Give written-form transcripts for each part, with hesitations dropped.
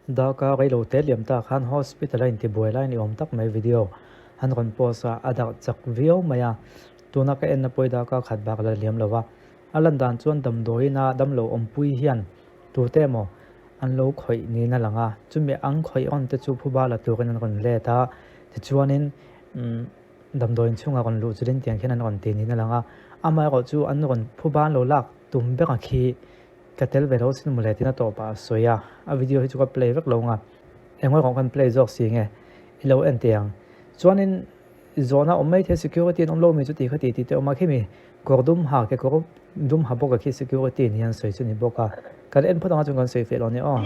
Darkar reilo te liam ta khan hospital a intibuai lai ni awm tak mai video an rawn post a, a darh chak viau mai a. Tuna ka enna pawh hi darkar khat bak la liam lo va, a lan dan chuan damdawiin a damlo awmpui hian tute emaw an lo khawih niin a lang a, chumi ang khawih rawn te chu phuba la turin an rawn let a, tichuanin umm damdawiin chhungah rawn luh chilhin tiang khian an rawn ti niin a lang a, amaherawhchu an rawn phuba an lo lak tum ber a khi. Ka tel ve lo sin mawle tiin a tawpah a sawi a, a video hi chu ka play vek lo nga, engmah erawh khan play zawk si nge i lo en teh ang. Chuanin zawhna awm mai thei security an awm lo mi chu tih kha tih tih te awm a, khimi kawr dum ha kekawr dum ha bawk a khi security ni an sawi chu ni bawk a, kan en phawt anga chuan kan sawi feh lo nia aw.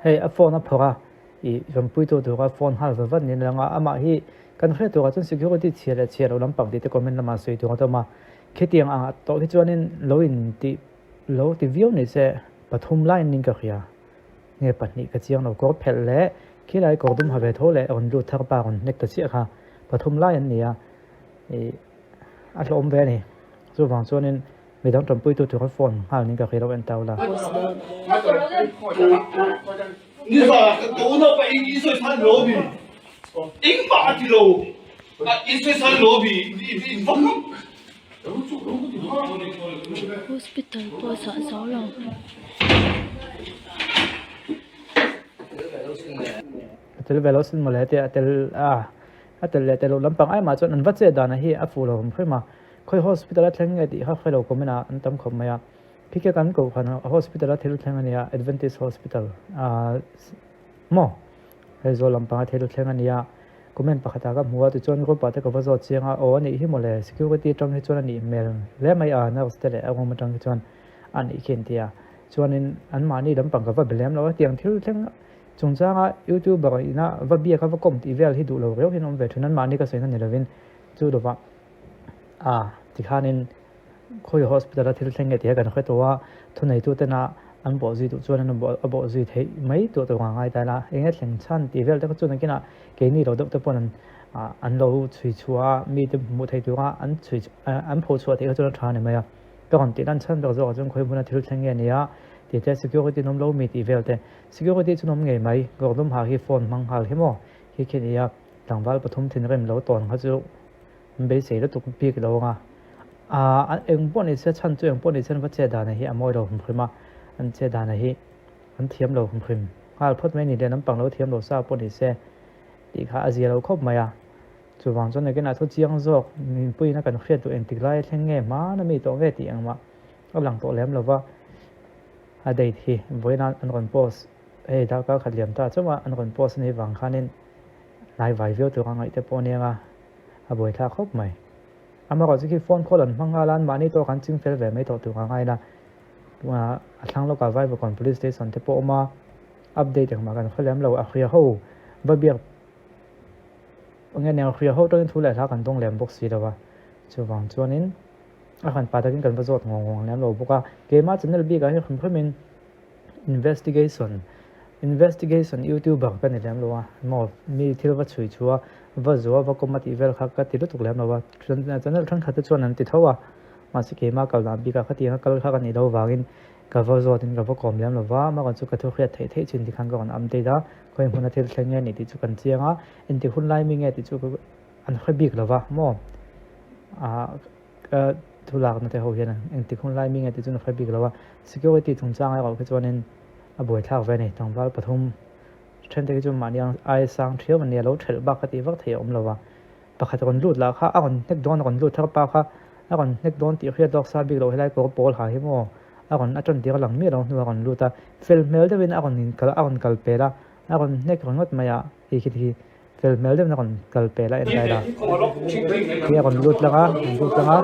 Hei a phone a phawrh a, ih rawnpuitu tura phone nghal va vat niin a lang a, amah hi kan hriat turah chuan security chhia leh chhia loh lampang tih te comment lamah sawi tur a awm a, khitiang angah tawh hi chuanin lo in tih lo ti viau ni se pathum laiin ning ka hria nge pahnih ka chiang lo kawr phelh leh khilai kawr dum ha ve tho leh rawn lut thar pa rawn hnek ta chiah kha pathum lai an ni a ih. A hlawm ve a ni. Chuvang chuanin midang tanpuitu tur a phone nghal niin ka hria lo en tau la. Hospital pawh zah zo lo. A tel ve lo sin mawle te a tel a. A tel leh tel loh lampang ai mah chuan an va chet danah hi a fuh lo awm hrim a, khawi hospital a thleng nge tih kha hre lo comment ah an tam khawp mai a. Khi kan koh khan hospital a thil thleng a nia, Adventist Hospital ah maw Aizawl lampang a thil thleng a nia, comment pakhat ah ka hmu a tichuan group ah te ka va zawt chiang a, aw a nih hi mawle security atang hi chuan a nih hmel hle mai a, nurse te leh a room atang hi chuan a nih khi an ti a, chuanin anmahni lampang ka va be lem lo a, tiang thil thleng Chungchanga YouTuber ina va biak a va kawm tih vel hi duh lo riau hian awm ve thin an mahni ka sawina ni lovin chu lovah a tikhanin khawi hospital a thil thleng nge tih a kan hre tawh a, thuneitu tena an bawh zui duh chuan an a bawh zui theih mai tawh tur ang a ngai ta ila eng nge thleng chhan tih vel te kha chu nakinah keini lo deuh te pawn an an lo chhui chhuah a mite hmuh theih tura an chhui an pho chhuah theih kha chuan a tha a ni mai a. Ka rawn tih lan chhan ber zawkah chuan khawi hmuna thil thleng nge nia tih te security an awm lo mi tih vel te security chu an awm ngei mai Gordum ha hi phone hmang nghal hi maw khi khi nia tlangval pathum thinrim lo tawn kha chu an beisei lutuk bik lo anga ah eng pawh ni se chhan chu eng pawh ni se an va chet dan hi a mawi lo hrim hrim a an chet dan hi an thiam lo hrim hrim nghal phawt mai ni le nampang lo thiam lo sa pawh ni se tih kha a zia lo khawp mai a. Chuvang chuan nakinah thu chiang zawk mipui ina kan hriat duh engtik lai a thleng nge hmana mi tawh nge tih engmah a lang tawh lem lova a date hi vawiin an rawn post hei darkar khat liam ta chauh a an rawn post anih vang khanin hnai vai viau tur a ngaih te pawh aniang a a buaithlak khawp mai. Amaherawhchu chu khi phone call an hmang nghal a anmahni tawk an ching fel ve mai tawh tur a ngaina a thlang lawkah Vaivakawn police station te pawh a awm a update engmah kan hre lem lo a hria ho va biak Enge nia hria ho tawngin thu leh hla kan dawng lem bawk si lo a, chuvang chuanin a han pa takin kan va zawt ngawng ngawng lem lo bawk a, keimah channel bikah hian hrim hrimin investigation investigation youtuber ka ni lem lo a, maw mi thil va chhui chu a va zuah va kawm a tih vel kha ka ti lutuk lem lo a, channel thenkhat te chuan an ti tho a, mahse keimah kal dan bikah khatiang a kal kha ka nih loh vangin ka va zawtin ka va kawm lem lo va, amaherawhchu chu ka thu hriat theih theih chin tikhan ka rawn update a. Khawi hmuna thil thleng nge ni tih chu kan chiang a, engtik hun lai mi nge tih chu an hre bik lo va maw? Ah ka thu lakna te ho hian engtik hun lai mi nge tih chu na hre bik lo a, security chungchang erawh khi chuanin a buaithlak ve a ni. Tlangval pathum then te khi chu mahni ang ai sang thiau a nia, lo thelh bak ka tih vak theih a awm lo a. Pakhat rawn lut lah kha a rawn hnek dawn a rawn lut thar pa kha a rawn hnek dawn tih hriat lawk sa bik loh helai kawr pawl ha hi maw a rawn a tan tir a lang miah lo hnuah a rawn lut a, fel hmel deuhin a rawn inkal a rawn kal pel a, a rawn hnek ringawt mai a hei khi hi fel hmel deuhin a rawn kal pel a entlai la khi a rawn lut lang a rawn lut lang a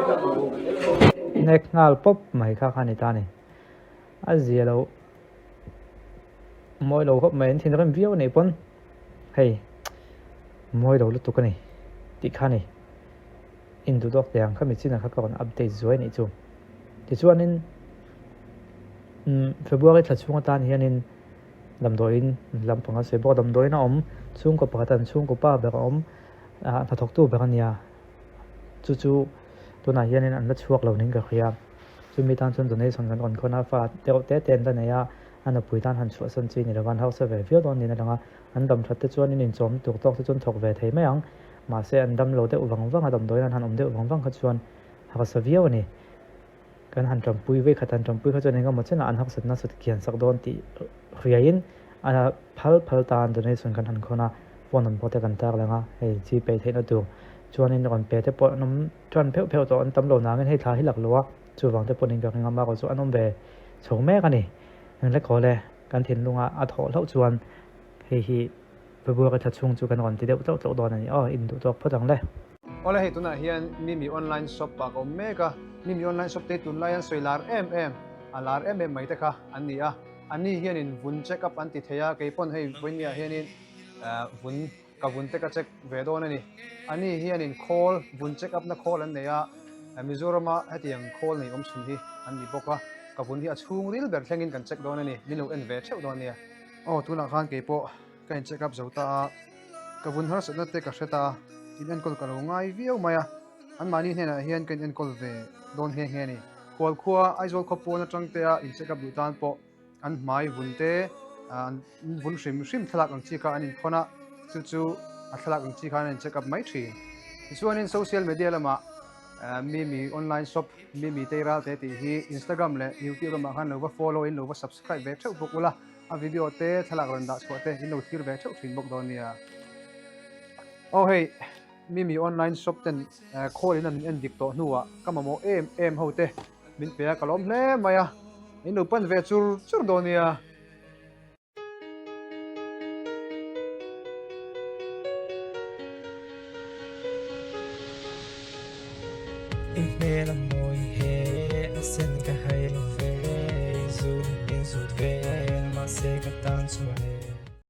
hnek nghal pawp mai kha kha a ni ta a ni a zia lo mawi lo khawp mai an thinrim viau a nih pawn hei mawi lo lutuk a ni tih kha a ni induh tawk teh ang kha mi chinah kha ka rawn update zuai a nih chu tichuanin umm February thla chhung atan hianin damdawiin lampang a sawi bawk a damdawiin a awm chhungkaw pakhat an chhungkaw pa ber a awm ah hnathawktu ber a nia chu chu tunah hianin an la chhuak lo niin ka hria chumi tan chuan donation kan rawn khawn a fa deuh te te an la nei a a nupui tan han chhuahsan chi ni lova an hausa ve viau dawn niin a lang a an dam that te chuan in inchawm tur tawk te chuan thawk ve thei mai ang mahse an dam lo deuh vang vang a damdawiin an han awm deuh vang vang kha chuan harsa viau a ni. Kan han tanpui vei khat han tanpui kha chuan engemaw chenah an harsat nasat kian sak dawn tih hriaiin a phal phal tan donation kan han khawn a, phone number te kan tar lang a, hei chi peih theihna tur chuanin rawn pe te pawh an awm tan pheuh pheuh tawh an tam lo nangin hei thla hi lak lo a, chuvang te pawhin ka ring a marawh chu an awm ve chho mek a ni. Englekhawle kan thinlunga a thawh hlauh chuan hei hi February thla chhung chu kan rawn ti deuh tlauh tlauh dawn a ni aw, induh tawk phawt ang le. Awle hei tunah hian Mimi online shop ah ka awm mek a, Mimi online shop te hi tunlai an sawi lar em em, a lar em em mai te kha an ni a, anni hianin vun check up an ti thei a, kei pawn hei vawinia hianin vun ka vun te ka check ve dawn a ni. Anni hianin khawl vun check up na khawl an nei a, Mizorama hetiang khawl nei awm chhun hi an ni bawk a, ka vun hi a chhungril ber thlengin kan check dawn a ni, min lo en ve theuh dawn nia. Aw tunah khan kei pawh ka in check up zo ta a, ka vun harsatna te ka hre ta a, in enkawl ka lo ngai viau mai a, anmahni hnenah hian ka in enkawl ve dawn nghe nghe a ni. Khual khua Aizawl khaw pawn atang te a in check up duh tan pawh an hmai vun te an vun hrim hrim thlalak ang chi kha an inkhawn a, chu chu a thlalak ang chi khan an in check up mai thin. Tichuanin social media lamah Mimi online shop Mimi Teiral te tih hi Instagram leh YouTube lamah khan lo va follow in lo va subscribe ve theuh bawk ula. A video te thlalak rawn dah chhuah te in lo thlir ve theuh thin bawk dawn nia. Aw hei Mimi online shop ten call in a min en dik tawh hnuah ka mamawh em em ho te min pe a ka lawm hle mai a, in lo pan ve chur chur dawn nia. I hmel a mawi he a sen ka hai lo ve, zut in zut vel mahse ka tan chuan e.